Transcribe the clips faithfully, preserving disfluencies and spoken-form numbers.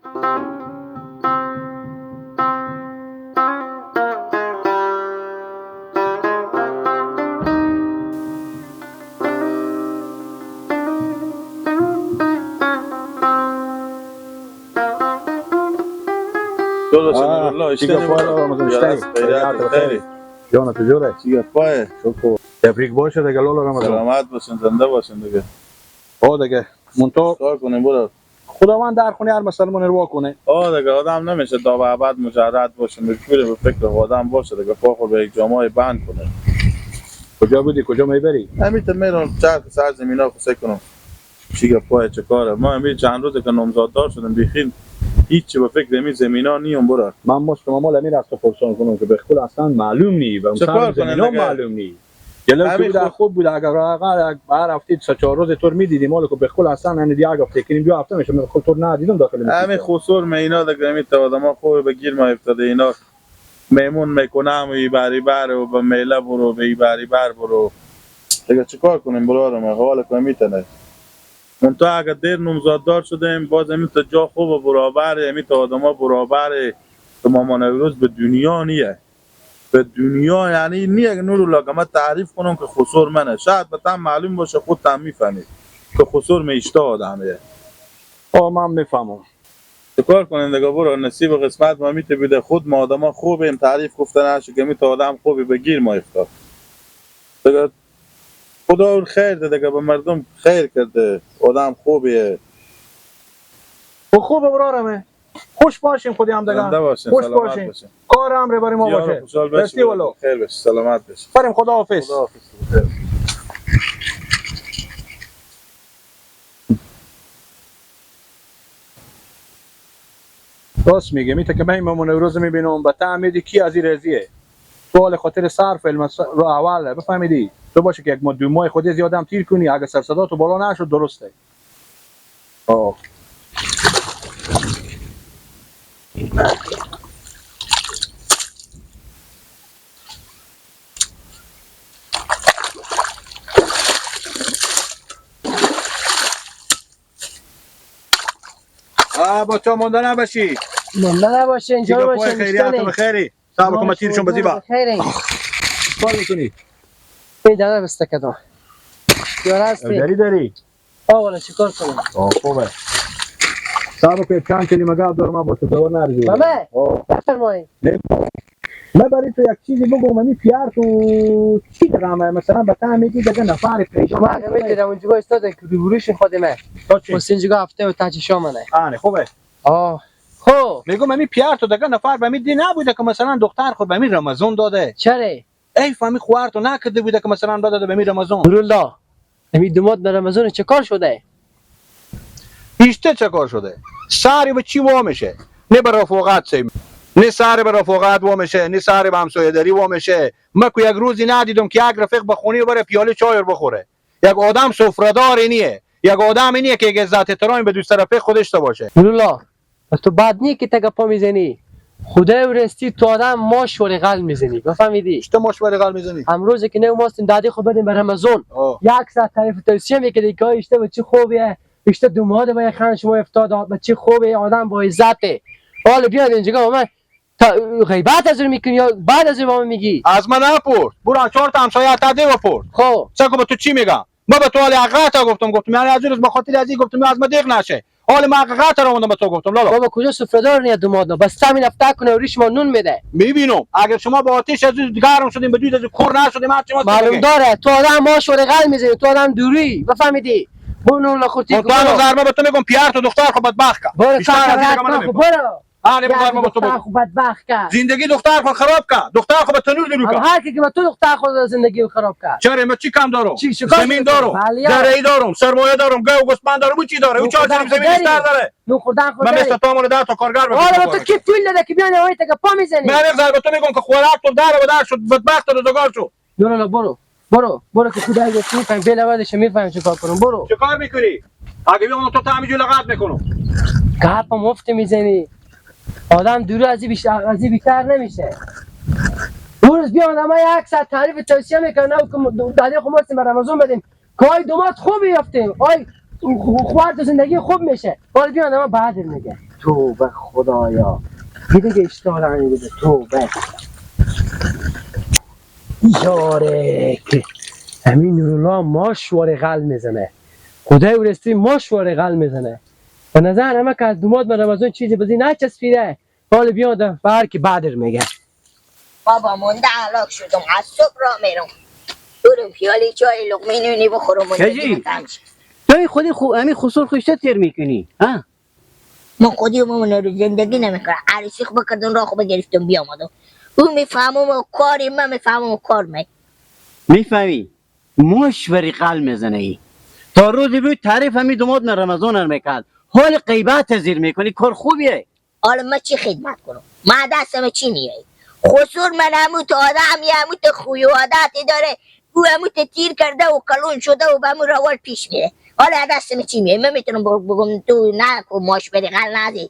جور باشی، آه، نورالله، چی اشتنی گپ بود؟ آقا رمضان، اشتنی؟ خیریت، خیریت، خیریت. خیریت. جان تو جوره؟ چی گپ پایه؟ شکر. تبریک باشه دیگه لالا رمضان. سلامت باشین، زنده باشین دیگه. آه دیگه. منتها کار کنیم برار. خداوند در خونی هر مسلمان رو وا کنه. آه دیگه، آدم نمیشه تا به ابد مجرد باشه، مجبوره به فکر آدم باشه دیگه، پا خود به یک جامعه بند کنه. کجا بودی؟ کجا می‌بری؟ همیته میرم چرخ سر زمینا خو سر کنم. چی گپ پایه، چه کاره؟ ما همین چند روزه که نامزاددار شدم، بیخی هیچی به فکر همین زمینا نیم برار. من مستم مال امیر از تو پرسان کنم که به خود اصلاً معلوم نی و اون چه سر کار کنن زمینا دیگه؟ معلوم نی. یه لو که همین بوده خو- خوب بوده، اگر اقل یک هر هفته سه چهار روز طور می‌دیدیم، حالا که به خود اصلاً یعنی دیگه یک هفته کنیم، دو هفته می‌شه، من خود طور ندیدم داخل مدرسه. همین خسور مینا دیگه، همین تا آدما خوب به گیر ما افتاده اینا. میمون می‌کنم و ای بری بر و به میله برو، به ای بری بر برو. دیگه چیکار کنیم برادر من؟ حال که می‌تنه. منتها اگه دیر نامزاددار شدیم، باز همین تا جا خوب و برابره، همین تا آدما برابره. که ماما نوروز به دنیا نیه. به دنیا یعنی نیه که نورالله که من تعریف کنم که خسور منه. شاید به تم معلوم باشه، خود تم می‌فهمید که خسور میشته آدمیه. آه، من می‌فهمم. چه کار کنیم دیگه، برو، نصیب و قسمت ما میته بیده. خود ما آدما خوبیم، تعریف گفته نشه که میته آدم خوبی به گیر ما افتاد دیگه. خدا اون خیر ده دیگه، به مردم خیر کرده، آدم خوبیه. و خوبه برارمه. خوش باشین خودی هم دیگه. زنده باشین، خوش سلامت باشین. باشین. کار امر بری ما باشه. خوشحال باشین. راستی والله. خیر باشین، سلامت باشین. بریم، خدا حافظ. خدا حافظ. راست میگه، میته که من امام نوروز می‌بینم، به تعمیدی کی از این راضیه؟ تو حال خاطر صرف علم س-، رو اول بفهمیدی. تو باشه که یک ماه دو ماه خودی زیاد هم تیر کنی، اگه سر صدا تو بالا نشد، درسته. آه. آه، با تو مونده نباشی. مونده نباشی، اینجا دیگه باشی، پای خیریت و بخیری. صاحب، کمک تیرشون بزی با. بخیری. کار می‌کنی؟ پی داره بسته کدام. یارا هستی؟ داری، داری. آه، والا چیکار کنم؟ آه، خوبه. صاحب، که چند کلمه گپ دارم، من با تو خبر نریزی. بله. آه. بفرمایید. نه. من برای تو یک چیزی بگم، منی پیار تو چی درامه؟ مثلاً به تعمیدی دیگه نفر پریشان ما اگه می‌دیدم اونجا ایستاده که روبروش خود من. تا چی؟ حسین جگا هفته و تاج شامنه. آه، نه، خوبه. آه. خب. می‌گم، امی پیار تو دگه نفر به می دی نبوده که مثلاً دختر خود به می رمضان داده؟ چره؟ ای فهمی خوار تو نکرده بوده که مثلاً بداده به می رمضان؟ نورالله، امی دوماد به رمضان چه کار شده؟ ایشته چه کار شده؟ سری به چی وا می‌شه؟ نه به رفاقت سیم، نه سری به رفاقت وا می‌شه، نه سری به همسایه‌داری وا می‌شه. من که یک روزی ندیدم که یک رفیق به خونه بره پیاله چای رو بخوره. یک آدم سفره‌دار نیه. یک آدم نیه که یک عزت احترامی به دوست رفیق خودش داشته باشه. نورالله، پس تو بد نیه که تا گپا می‌زنی. خدای و راستی تو آدم ماش وری غل می‌زنی. بفهمیدی؟ چطور ماش وری غل می‌زنی؟ امروز که نه ماستیم دادی خو بدیم به رمضان. آه. یک ساعت تعریف توصیه می‌کردی که آی اشته بچه خوبیه، اشته دوماد به خان شما افتاد، بچه خوبه، آدم با عزته. حالا بیاد اینجا من تا غیبت از اون می‌کنی یا بعد از اون با من می‌گی؟ از من نپرس. برو چهار تا همسایه تا دیو پرس. خب. چه کو به تو چی می‌گم؟ ما به تو حال حقیقت گفتم، گفتم یعنی از اون روز به خاطر از این گفتم از ما دیق نشه. حال ما حقیقت رو اوندم به تو گفتم لالا. بابا کجا سفره‌دار نیه دوماد نه. بس همین هفته کنه و ریش ما نون می‌ده. می‌بینم. اگر شما با آتش از اون گرم شدیم، به دود از اون کور نشدیم، هر چی ما معلوم داره. تو آدم ماش وری غل می‌زنی، تو آدم دوری. بفهمیدی؟ برو نون لخورتی تو هم برو. زرما به تو می‌گم، پیار تو دختر خو بدبخت کرد. برو بیشتر از این کار دیگه من نمی‌کنم. برو. آره، بزار ما با تو برو. خو بدبخت کرد. زندگی دختر خو خراب کرد. دختر خو به تنور درو کرد. هر کی که با تو دختر خو زندگی خراب کرد. چرا؟ من چی کم دارم؟ چی، چی کار زمین دارم. بله، یا. زرعی دارم، سرمایه دارم، گاو و گوسپند دارم، او چی داره؟ او چهار جنب زمین بیشتر داره. نون خوردن خو داری. من مثل تو عمل ده تا کارگر بپیچم. حالا تو کی پول داده که بیان اوی تگه پا می‌زنی؟ من یک ذره به تو می‌گم که خوراک تو داره و در شد، بدبخت روزگار شد. نورالله، برو. برو. برو که خدای گفت می‌فهمی. بلا بعدش می‌فهمی چه کار کنم. برو. چه کار می‌کنی؟ اگه بیام تو تا همینجور لغت می‌کنم. گپ مفت می‌زنی. آدم دور از این بیشتر، از این بیشتر نمیشه. اون روز بیا آدم های یک ساعت تعریف توصیه می‌کنه و که داده خو ماستیم به رمضان بدیم. که آی دومات خوب یافتیم. آی خو-، خوار تو زندگی خوب می‌شه. حالا بیا آدم بعد میگه. توبه خدایا. دیگه اشتار همین بده، توبه. یاره که همین نورالله ماش واره غل می‌زنه. خدای ورستی ماش واره غل می‌زنه. به نظر همه که از دوماد من رمضان چیزی بزی نچسبیده. حال بیاده و هر کی بعدر میگه. بابا مونده هلاک شدم، از صبح را میرم. برم پیالی چای لقمه نونی بخورم و کجی؟ دیگه تمش. تو خودی خو-، همین خسور خوشته تیر می‌کنی، ها؟ من خودی من رو زندگی نمی‌کنم. عروسی خو بکردم، راه خو بگرفتم بیامدم. او می‌فهمم و کاری، من می‌فهمم و کار می. می‌فهمی؟ ماش وری غل می‌زنه ای. تا روزی بود تعریف همی دوماد من رمضان ار می‌کرد. حال غیبت زیر می‌کنی، کار خوبیه. حالا من چی خدمت کنم؟ من دستم چی میایه؟ خسور من همو تا آدم، یه همو تا خوی و عادتی داره، او همو تا تیر کرده و کلون شده و به همو روال پیش میره. حالا دستم چی میایه؟ من می‌تونم بگم تو نه کو ماش بری غل ندی؟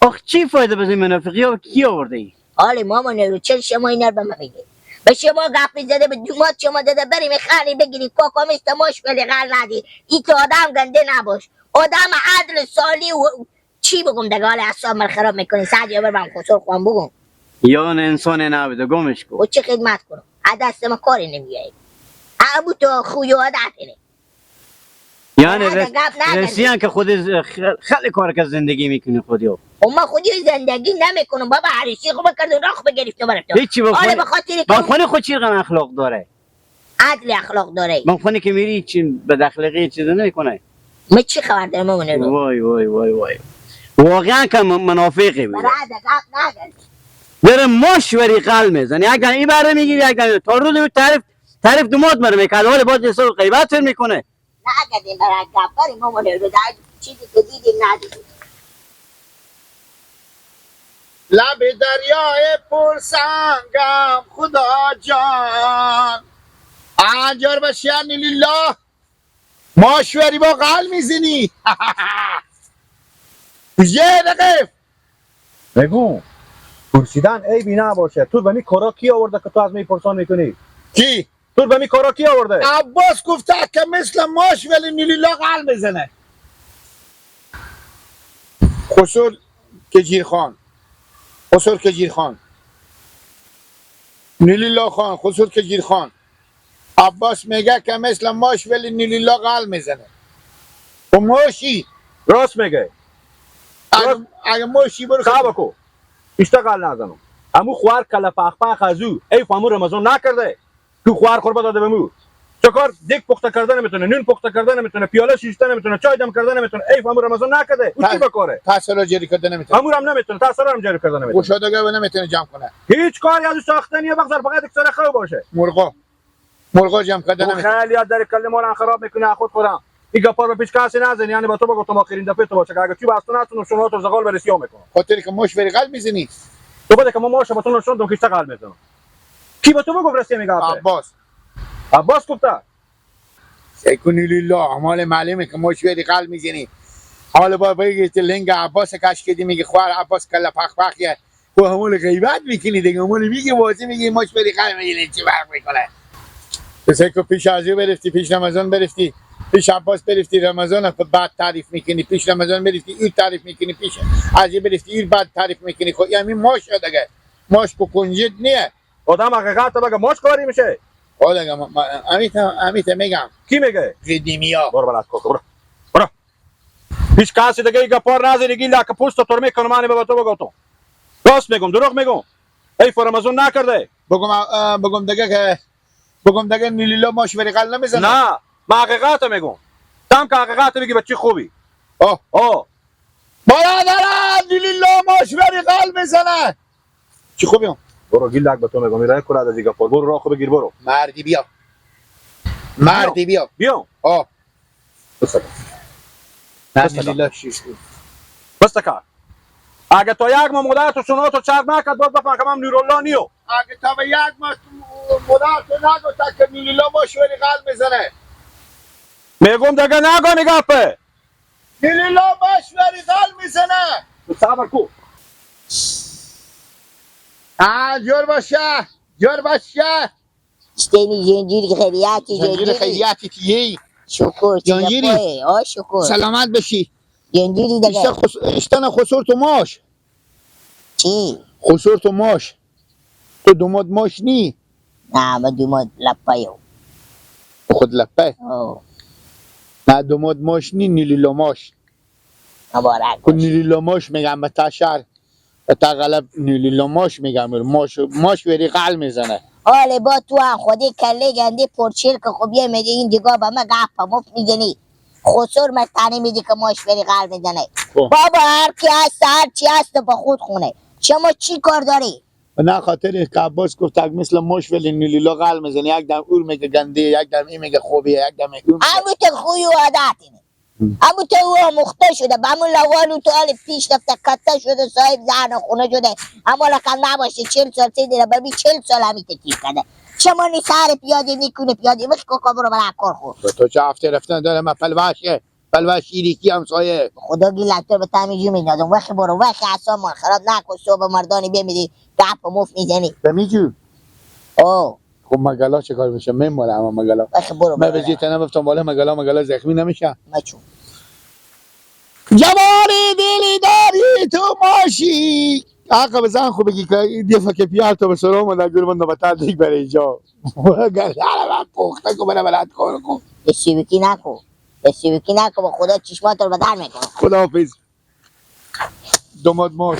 آخ، چی فایده بزی منافقی ها کی آورده ای؟ حالا ماما نورو، چل شما اینا رو به من میگی؟ به شما گپی زده، به دومات شما داده، بریم خانی بگیری، کاکا میسته ماش بری غل ندی. ای تو آدم گنده نباش، آدم عدل صالح و چی بگم دگه، حال اعصاب من خراب می‌کنی. سعدی عمر بم خسور خوان بگم. یان انسان نبوده، گمش کو. و چه خدمت کنم؟ از دست من کاری نمیایی. ابو تو خوی و عادت اینه. یعنی رس-، گپ نزن. رسیان که خود ز-، خ-، خیلی کار که زندگی می‌کنی خودی. و ما خودی زندگی نمی‌کنم بابا، عروسی خو بکردم، راه خو بگرفتم برفتم. هیچی بخونه. حالا به خاطر که بخونه خود چی رقم اخلاق داره؟ عدل اخلاق داره. من خونه که میری چی بد اخلاقی چیز نمی‌کنه. من چی خبر دارم من اونو؟ وای، وای، وای، وای. واقعاً که من-، منافقی میره. برادر، گپ نزن. داره ماش وری غل می‌زنه. یک دم این بره می‌گیری، یک دم تا روز بود تعریف، تعریف دومات مره می‌کرد. حالا باز یه سر غیبت می‌کنه. نه، اگه دیم برای گپ داریم، ما مونه رو در چیزی که دیدیم ندیدیم. لب دریای پر سنگم خدا جان. آجر بشی الحمدلله. ماش وری با غل می‌زنی. یه دقیقه. بگو. پرسیدن عیبی نباشه. تو به می کارا کی آورده که تو از می پرسان می‌کنی؟ کی؟ تو به می کارا کی آورده؟ عباس گفته که مثل ماش ولی نورالله غل می‌زنه. خسور کجیر خان. خسور کجیر خان. نورالله خان، خسور کجیر خان. عباس میگه که مثل ماش ولی نورالله غل می‌زنه. و ماشی. راست میگه. اگه، راست. اگه ماشی برو صبر کو. اشته غل نزنم. همو خوار کله پخ پخ از او. ای فهمو رمضان نکرده. تو خوار خور بداده بمو. چه کار؟ دیگ پخته کرده نمی‌تونه، نون پخته کرده نمی‌تونه، پیاله شیشته نمی‌تونه، چای دم کرده نمی‌تونه. ای فهمو رمضان نکرده. او چی بکاره؟ پس را جاری کرده نمی‌تونه. همو هم نمی‌تونه، تا سر هم جاری کرده نمی‌تونه. گشادگاه نمی‌تونه جمع کنه. هیچ کاری از او ساخته نیه، بغض فقط یک سر خو باشه. مرغا. مرغا جمع کرده نمی‌تونه. خیلی یاد داری کلمه ما رو خراب می‌کنه، خود خورم. این گپا رو پیش کسی نزنی، یعنی با تو بگفتم آخرین دفعه تو باشه که اگه چی با از تو نستونم، شما تو زغال برسی یا می‌کنم. خاطر که ماش وری غل می‌زنی. تو بده که ما ماش با تو نشوندم که اشته غل می‌زنم. کی با تو بگفت راستی میگه آخه؟ عباس. عباس گفته. سیکون لله، اعمال معلومه که ماش وری غل می‌زنی. حالا با بگی تو لنگ عباس کش کردی، میگی خوار عباس کله پخ پخ یه. و همون غیبت می‌کنی دیگه، همون میگی واضح میگی ماش وری غل می‌زنی، چی فرق می‌کنه؟ کسی که پیش از او برفتی، پیش رمضان برفتی، پیش عباس برفتی، رمضان خود بعد تعریف می‌کنی، پیش رمضان برفتی، او تعریف می‌کنی، پیش از او برفتی، او بعد تعریف می‌کنی. خب، یعنی ماش دیگه. ماش که کنجد نیه. آدم حقیقت بگه، ماش کاری می‌شه. حالا اگه ما، ما، امیت، امیت می‌گم. کی میگه؟ قدیمیا. برو بلد کاکا، برو. برو. هیچ کسی دیگه ای گپار نزنی، گیل که پوست تو می‌کنم، من به تو بگم تو. راست می‌گم، دروغ می‌گم؟ ای فرمزون نکرده. بگم، اه، بگم دیگه که، بگم دیگه نیلیلا ماش وری غل نمی‌زنه. نه، من حقیقت می‌گم. تم که حقیقت می‌گی، بچی خوبی. آه. آه. برادران، نیلیلا ماش وری غل می‌زنه. چی خوبی هم؟ برو گیلک به تو می‌گم، این راه کلاه از این گپا. برو راه خو بگیر، برو. مردی بیا. مردی بیا. بیا. آه. بس کن. نه، بس کن. نیلیلا شیش بود. بس کن. اگه تا یک ماه مادر تو شونا تو چرب نکرد، باز بفهم که من نورالله نیو. اگه تا به یک ماه مادر تو نگفت که نیلیلا ماش وری غل می‌زنه. می‌گم دیگه نگو این گپه. نیلیلا ماش وری غل می‌زنه. تو صبر کو. آه، جور باشه، جور باشه. اشتینی زنجیر خیریاتی، زنجیر زنجیری. خیریاتی تیهی. شکر، زنجیری. چیزا پایه. آه، شکر. سلامت بشی. گندیری دگه. اشتن خس-، اشتن خسور تو ماش. چی؟ خسور تو ماش. تو دوماد ماش نی؟ نه، ما دوماد لپه یو. خود لپه؟ آه. نه، دوماد ماش نی، نیلیلا ماش. مبارک کو باش. نیلیلا ماش می‌گم به تا شهر. و تا غلب نیلیلا ماش می‌گم، ماش، ماش وری غل می‌زنه. حالی با تو هم خودی کله گندی پرچیل که خب یه میگه این دیگه به من گپ مفت می‌زنی. خسور مستانی می‌دی که ماش وری غل می‌زنه. خب. بابا هر کی هست، هر چی هست به خود خونه. شما چی کار داری؟ به نه خاطر که عباس گفت اگه مثل ماش ولی نیلیلا غل می‌زنه، یک دم اور میگه گندی، یک دم این میگه خوبیه، یک دم اون میگه. همون تو خوی و عادت اینه. هم. همون تو او آموخته شده، به همون لوال و تو حال پیش رفته، کته شده، صاحب زن و خونه شده. اما لکن نباشه، چهل سال سی دیره، ببین چهل سال همی تکلیف کرده. چه مانی سر پیاده می‌کنه، پیاده می‌کنه، که برو برای کار خود. به تو چه هفته رفتن داره، من پلوشه، پلوش شیریکی همسایه. خدا گی لکتر به تمی جو میندازم، وخی برو، وخی اعصاب ما خراب نکن، صبح مردانی بمیری، گپ مفت می‌زنی. به می جو؟ او. خب مگلا چه کار می‌شه؟ میمونه اما مگلا. اخ، برو، من برو. به جیت نبفتم، ولی مگلا، مگلا زخمی نمی‌شه. مچو. جوانی دلی داری تو ماشی. آقا بزن خوب بگی که این دفعه که پیار تو به سرم و در گل بندو بتا دیگ بره اینجا. گلا رو من پخته کو، بره بلد کار کو. اسیبکی نکو. اسیبکی نکو، به خدا چشمات رو به در می‌کنم. خداحافظ. دوماد ماش.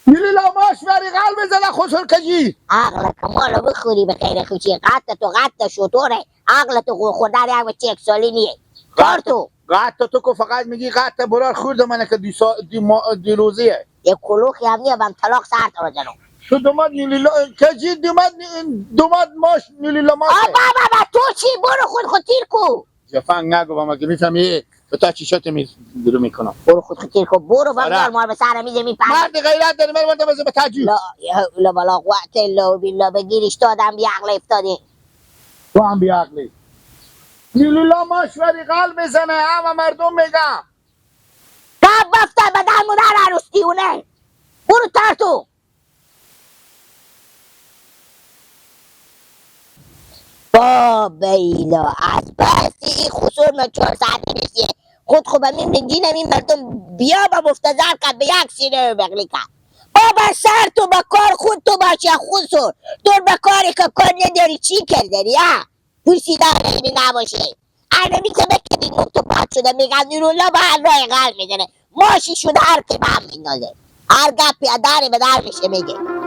نیلیلا ماش وری غل می‌زنه خسور کجی. عقل کمال بخوری به خیر خوشی. قط تو قط شطوره. عقل تو خو-، خوردن یک بچه یک سالی نیه. کار تو. قط تو کو فقط میگی قط برار خورد منه که دی سا-، دی ما-، دی روزیه. یک کلوخی هم نیه، بم طلاق سر تو بزنم. تو دوماد نیلیلا، کجی دوماد نی-، دوماد ماش نیلیلا ماش. آ بابا، با تو چی؟ برو خود خود تیر کو. جفنگ نگو با ما که می‌فهمی به تا چی شات می درو می‌کنم. برو خود خود تیر کو، برو آره. بگذار ما به سر میزه می‌پرم. مرد غیرت داری، من وردم از به تجو. لا حول ولا قوة الا بالله، بگیر اشتادم بی عقل افتادی. تو هم بی عقلی. نیلیلا ماش وری غل می‌زنه، همه مردم می‌گم. گپ بفته به در مادر عروسی اونه. برو تر تو. با بیلا از بس ای خسور من چهار ساعت نمیشه. خود خو به می مجین می مردم بیا با مفتزر کرد، به یک سینه بغلی کرد. بابا سر تو به کار خود تو باشه خسور. تو به کاری که کار نداری چی کار داری، ها؟ پوسیدار علمی نباشه. علمی که بکنی نقطه پاک شده می‌گن نورالله به هر راه غل می‌زنه. ماشی شده هر که به هم میندازه. هر گپی از دهن به دهن می‌شه می‌گه.